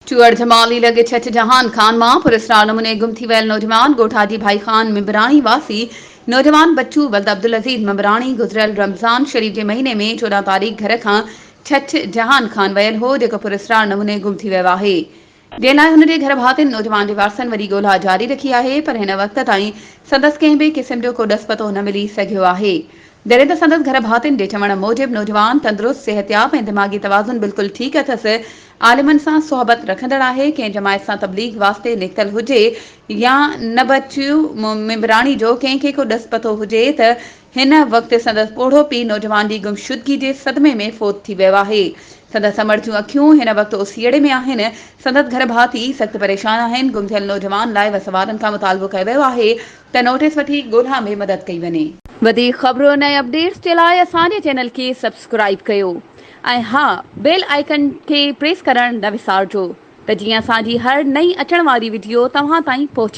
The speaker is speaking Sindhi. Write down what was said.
چوئڙ جمالي لڳ ڇڇ جهان خان مان پراسرار نموني گم ٿي ويل نوجوان ڳوٺ حاجي ڀائي خان ممبراڻي واسي نوجوان بچو ولد عبدالعزيز ممبراڻي گذريل رمضان شريف جي مهيني ۾ 14 تاريخ گهر کان ڇڇ جهان خان ويل هو جيڪو پراسرار نموني گم ٿي ويو آهي جنهن لاء هن جي گهر ڀاتين نوجوان جي وارثن وڏي ڳولها جاري رکي آهي پر هن وقت تائين سندس ڪنهن به قسم جو ڪو ڏس پتو نه ملي سگهيو آهي. جڏهن ته سندس گهر ڀاتين جي چوڻ موجب نوجوان تندرست، صحتياب ۽ دماغي توازن بلڪل ٺيڪ اٿس، عالمن سان صحبت رکندڙ آهي، ڪنهن جماعت سان تبليغ واسطي نڪتل هجي يا نه بچيو ممبراڻي جو ڪنهن کي ڪو ڏس پتو هجي ته هن وقت سندس پوڙهو پيء نوجوان جي گمشدگي جي صدمي ۾ فوت ٿي ويو آهي. سندس امڙ جون اکيون هن وقت اوسيئڙي ۾ آهن، سندس گهر ڀاتي سخت پريشان آهن، گم ٿيل نوجوان لاء وس وارن کان مطالبو ڪيو ويو آهي ته نوٽيس وٺي ڳولها ۾ مدد ڪئي وڃي. وڌيڪ خبرن ۽ اپڊيٽس جي لاء اسان جي چينل کي سبسڪرائيب ڪيو ۽ ها بيل آئيڪن کي پريس ڪرڻ نه وسارجو ته جيئن اسان جي هر نئين اچڻ واري وڊيو توهان تائين پهچي.